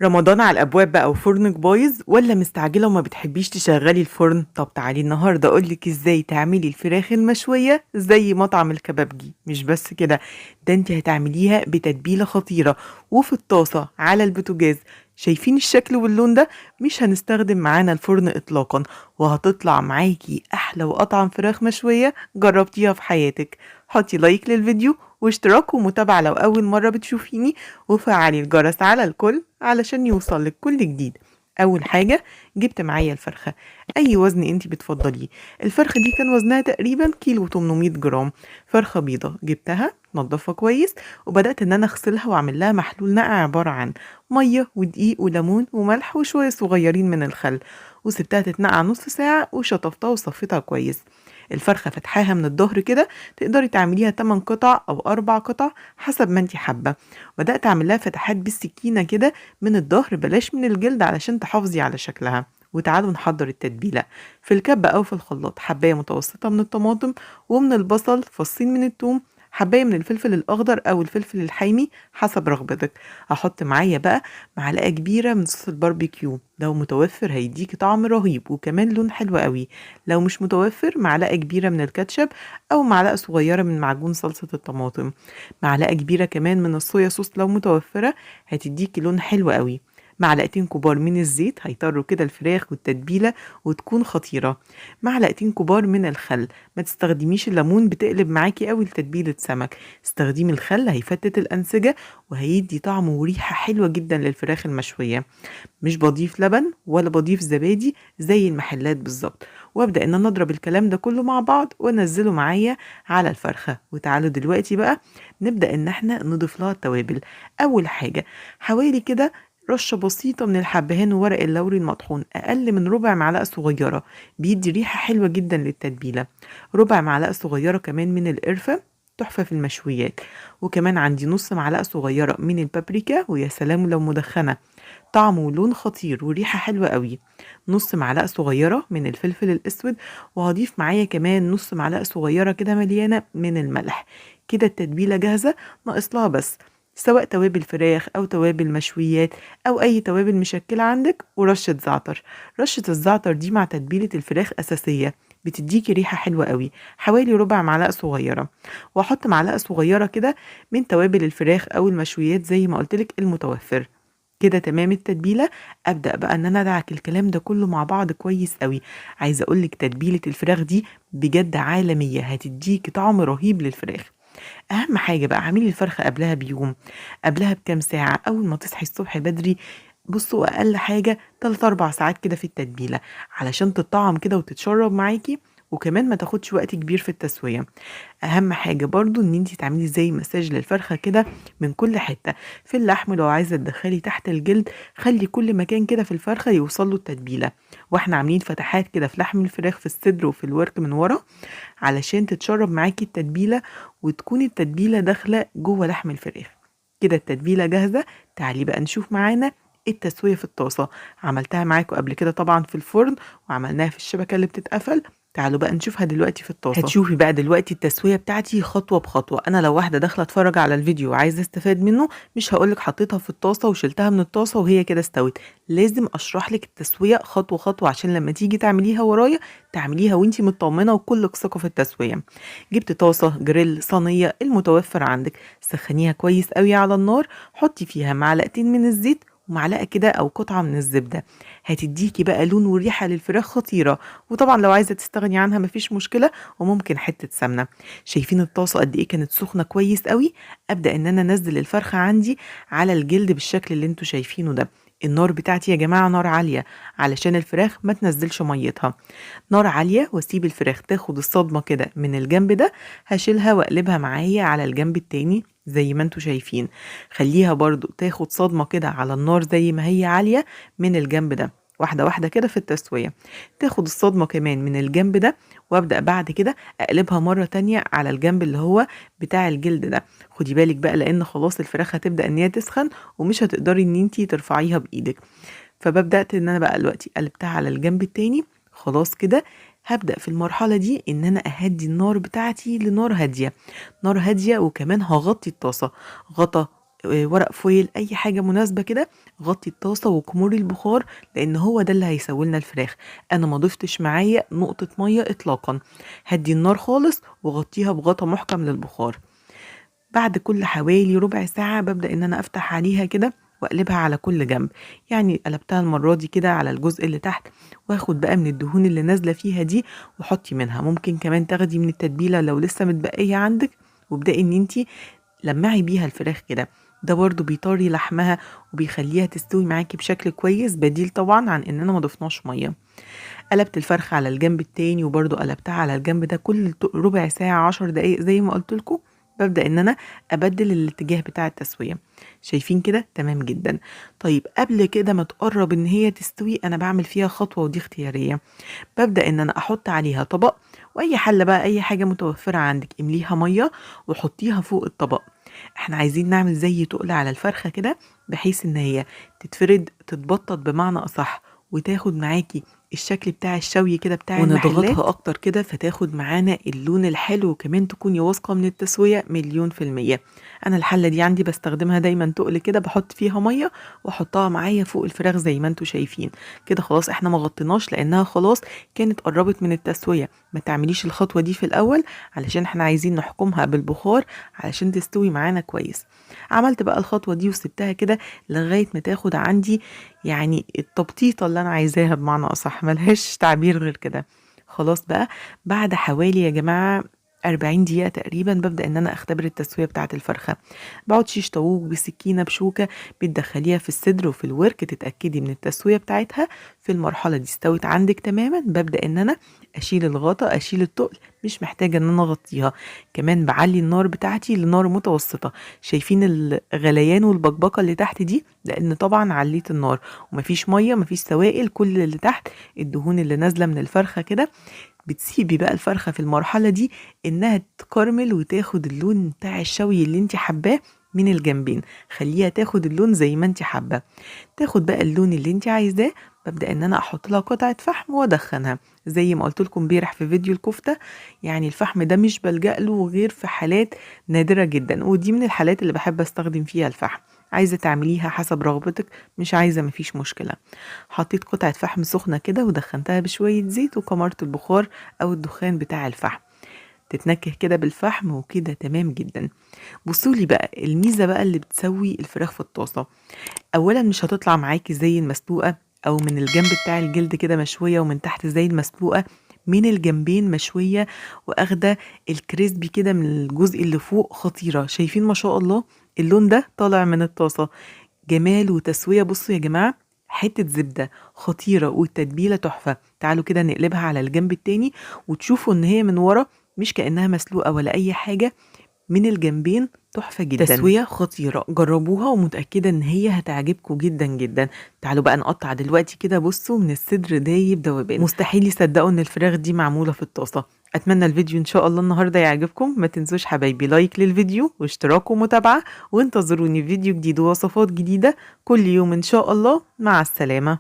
رمضان على الأبواب بقى وفرنك بايظ ولا مستعجلة وما بتحبيش تشغلي الفرن؟ طب تعالي النهاردة أقولك إزاي تعملي الفراخ المشوية زي مطعم الكبابجي. مش بس كده، ده انت هتعمليها بتتبيلة خطيرة وفي الطاسة على البوتاجاز. شايفين الشكل واللون ده؟ مش هنستخدم معانا الفرن إطلاقا، وهتطلع معاكي أحلى وأطعم فراخ مشوية جربتيها في حياتك. حطي لايك للفيديو واشتراك ومتابعة لو أول مرة بتشوفيني، وفعلي الجرس على الكل علشان يوصلك كل جديد. أول حاجة جبت معايا الفرخة، أي وزن انتي بتفضليه. الفرخة دي كان وزنها تقريبا كيلو تمنمية جرام، فرخة بيضة. جبتها نضفها كويس وبدأت إن أنا أغسلها وأعمل لها محلول نقع عبارة عن مية ودقيق وليمون وملح وشوية صغيرين من الخل، وسبتها تتنقع نص ساعة وشطفتها وصفيتها كويس. الفرخة فتحاها من الظهر كده، تقدري تعمليها 8 قطع أو 4 قطع حسب ما انتي حابة. بدأت أعمل لها فتحات بالسكينة كده من الظهر، بلاش من الجلد علشان تحافظي على شكلها. وتعالوا نحضر التتبيلة. في الكبة أو في الخلاط حباية متوسطة من الطماطم ومن البصل، فصين من الثوم، حباية من الفلفل الأخضر أو الفلفل الحامي حسب رغبتك. هحط معايا بقى معلقة كبيرة من صوص الباربيكيو، لو متوفر هيديكي طعم رهيب وكمان لون حلو قوي. لو مش متوفر معلقة كبيرة من الكاتشب أو معلقة صغيرة من معجون صلصة الطماطم، معلقة كبيرة كمان من الصويا صوص لو متوفرة هتديكي لون حلو قوي، معلقتين كبار من الزيت هيطروا كده الفراخ والتتبيلة وتكون خطيرة، معلقتين كبار من الخل. ما تستخدميش الليمون، بتقلب معاكي قوي لتتبيلة سمك. استخدمي الخل، هيفتت الأنسجة وهيدي طعم وريحة حلوة جدا للفراخ المشوية. مش بضيف لبن ولا بضيف زبادي زي المحلات بالظبط. وابدأ ان انا اضرب الكلام ده كله مع بعض وانزله معايا على الفرخة. وتعالوا دلوقتي بقى نبدأ ان احنا نضيف لها التوابل. اول حاجة حوالي كده رشة بسيطة من الحبهان وورق اللوري المطحون، أقل من ربع معلقة صغيرة، بيدي ريحة حلوة جدا للتتبيلة. ربع معلقة صغيرة كمان من القرفة، تحفة في المشويات. وكمان عندي نص معلقة صغيرة من البابريكا، ويا سلام لو مدخنة، طعم ولون خطير وريحة حلوة قوي. نص معلقة صغيرة من الفلفل الأسود، وهضيف معايا كمان نص معلقة صغيرة كده مليانة من الملح. كده التتبيلة جاهزة، ناقص لها بس سواء توابل فراخ أو توابل مشويات أو أي توابل مشكلة عندك، ورشة زعتر. رشة الزعتر دي مع تتبيلة الفراخ أساسية، بتديكي ريحة حلوة قوي. حوالي ربع معلقة صغيرة، وأحط معلقة صغيرة كده من توابل الفراخ أو المشويات زي ما قلتلك المتوفر. كده تمام التتبيلة. أبدأ بقى إن أنا أدعك الكلام ده كله مع بعض كويس قوي. عايزة أقولك تتبيلة الفراخ دي بجد عالمية، هتديكي طعم رهيب للفراخ. أهم حاجة بقى اعملي الفرخة قبلها بيوم، قبلها بكام ساعة، أول ما تصحي الصبح بدري. بصوا أقل حاجة 3-4 ساعات كده في التتبيلة علشان تطعم كده وتتشرب معاكي، وكمان ما تاخدش وقت كبير في التسوية. أهم حاجة برضو إن انتي تعملي زي مساج للفرخة كده من كل حتة في اللحم. لو عايزة تدخلي تحت الجلد خلي كل مكان كده في الفرخة يوصل له التتبيلة. واحنا عاملين فتحات كده في لحم الفراخ في الصدر وفي الورك من ورا علشان تتشرب معاكي التتبيلة وتكون التتبيلة داخلة جوه لحم الفراخ. كده التتبيلة جاهزة. تعالي بقى نشوف معانا التسوية في الطاسة. عملتها معاكم قبل كده طبعا في الفرن وعملناها في الشبكة اللي بتتقفل. تعالوا بقى نشوفها دلوقتي في الطاسة. هتشوفي بقى دلوقتي التسوية بتاعتي خطوة بخطوة. أنا لو واحدة داخلة اتفرج على الفيديو وعايزة استفاد منه مش هقولك حطيتها في الطاسة وشلتها من الطاسة وهي كده استوت. لازم أشرح لك التسوية خطوة خطوة عشان لما تيجي تعمليها ورايا تعمليها وانتي مطمنة وكلك ثقة في التسوية. جبت طاسة جريل صينية المتوفر عندك، سخنيها كويس قوي على النار، حطي فيها معلقتين من الزيت ومعلقة كده أو قطعة من الزبدة، هتديكي بقى لون وريحة للفراخ خطيرة. وطبعا لو عايزة تستغني عنها مفيش مشكلة، وممكن حتة سمنة. شايفين الطاسة قد إيه كانت سخنة كويس قوي؟ أبدأ إن أنا أنزل الفرخة عندي على الجلد بالشكل اللي انتوا شايفينه ده. النار بتاعتي يا جماعة نار عالية علشان الفراخ ما تنزلش ميتها، نار عالية، واسيب الفراخ تاخد الصدمة كده من الجنب ده. هشيلها واقلبها معايا على الجنب التاني زي ما انتوا شايفين. خليها برضو تاخد صدمة كده على النار زي ما هي عالية من الجنب ده، واحدة واحدة كده في التسوية. تاخد الصدمة كمان من الجنب ده، وابدأ بعد كده اقلبها مرة تانية على الجنب اللي هو بتاع الجلد ده. خدي بالك بقى لان خلاص الفراخ هتبدأ ان هي تسخن ومش هتقدري ان انتي ترفعيها بايدك. فببدأت ان انا بقى دلوقتي قلبتها على الجنب التاني. خلاص كده هبدأ في المرحلة دي ان انا اهدي النار بتاعتي لنار هادية، نار هادية. وكمان هغطي الطاسة غطا ورق foil، اي حاجة مناسبة كده. غطي الطاسه وكمري البخار، لان هو ده اللي هيسوي لنا الفراخ. انا ما ضفتش معايا نقطة مية اطلاقا. هدي النار خالص وغطيها بغطا محكم للبخار. بعد كل حوالي ربع ساعة ببدا ان انا افتح عليها كده واقلبها على كل جنب. يعني قلبتها المرة دي كده على الجزء اللي تحت، واخد بقى من الدهون اللي نازله فيها دي وحطي منها. ممكن كمان تاخدي من التتبيله لو لسه متبقيه عندك، وابدأي ان انتي لمعي بيها الفراخ كده. ده برضو بيطري لحمها وبيخليها تستوي معاكي بشكل كويس، بديل طبعا عن اننا ما ضفناش مية. قلبت الفرخه على الجنب التاني، وبرضو قلبتها على الجنب ده كل ربع ساعة 10 دقايق زي ما قلت لكم. ببدأ ان انا ابدل الاتجاه بتاع التسوية. شايفين كده؟ تمام جدا. طيب قبل كده ما تقرب ان هي تستوي، انا بعمل فيها خطوة ودي اختيارية. ببدأ ان انا احط عليها طبق، واي حلة بقى اي حاجة متوفرة عندك امليها مية وحطيها فوق الطبق. احنا عايزين نعمل زي تقل على الفرخة كده، بحيث ان هي تتفرد تتبطط بمعنى اصح، وتاخد معاكي الشكل بتاع الشوي كده بتاع المحلات، ونضغطها اكتر كده فتاخد معانا اللون الحلو، وكمان تكوني واثقة من التسوية 1,000,000%. انا الحلة دي عندي بستخدمها دايما تقل كده، بحط فيها مية واحطها معايا فوق الفراخ زي ما انتم شايفين كده. خلاص احنا ما غطيناش لانها خلاص كانت قربت من التسوية. ما تعمليش الخطوة دي في الاول علشان احنا عايزين نحكمها بالبخار علشان تستوي معانا كويس. عملت بقى الخطوة دي وسبتها كده لغاية ما تاخد عندي يعني التبطيطه اللي انا عايزاها بمعنى اصح، ملهاش تعبير غير كده. خلاص بقى بعد حوالي يا جماعة 40 دقيقة تقريبا ببدأ ان انا اختبر التسوية بتاعة الفرخة. بقعد شيش طاووق بسكينة بشوكة، بتدخليها في الصدر وفي الورك تتأكدي من التسوية بتاعتها. في المرحلة دي استوت عندك تماما، ببدأ ان انا اشيل الغطا، اشيل التقل، مش محتاجة ان انا اغطيها. كمان بعلي النار بتاعتي لنار متوسطة. شايفين الغليان والبقبقة اللي تحت دي؟ لان طبعا عليت النار ومفيش مية مفيش سوائل، كل اللي تحت الدهون اللي نازلة من الفرخة كده. بتسيبي بقى الفرخة في المرحلة دي انها تكرمل وتاخد اللون بتاع الشوي اللي انت حباه من الجنبين. خليها تاخد اللون زي ما انت حابة، تاخد بقى اللون اللي انت عايزاه. ببدأ ان انا احط لها قطعة فحم وادخنها زي ما قلت لكم امبارح في فيديو الكفتة. يعني الفحم ده مش بلجأ له غير في حالات نادرة جدا، ودي من الحالات اللي بحب استخدم فيها الفحم. عايزة تعمليها حسب رغبتك، مش عايزة مفيش مشكلة. حطيت قطعة فحم سخنة كده ودخنتها بشوية زيت وكمرت البخار أو الدخان بتاع الفحم، تتنكه كده بالفحم وكده تمام جدا. بصولي بقى الميزة بقى اللي بتسوي الفراخ في الطاسة، أولا مش هتطلع معاكي زي المسلوقة أو من الجنب بتاع الجلد كده مشوية ومن تحت زي المسلوقة، من الجنبين مشوية واخدة الكريسبي كده من الجزء اللي فوق، خطيرة. شايفين ما شاء الله اللون ده طالع من الطاسة، جمال وتسوية. بصوا يا جماعة حتة زبدة خطيرة والتتبيلة تحفة. تعالوا كده نقلبها على الجنب التاني وتشوفوا ان هي من ورا مش كأنها مسلوقة ولا اي حاجة، من الجنبين تحفة جدا، تسوية خطيرة. جربوها ومتأكدة ان هي هتعجبكم جدا جدا. تعالوا بقى نقطع دلوقتي كده. بصوا من الصدر دايب دوبان، مستحيل يصدقوا ان الفراخ دي معمولة في الطاسة. اتمنى الفيديو ان شاء الله النهاردة يعجبكم. ما تنسوش حبايبي like للفيديو واشتراك ومتابعة، وانتظروني في فيديو جديد ووصفات جديدة كل يوم ان شاء الله. مع السلامة.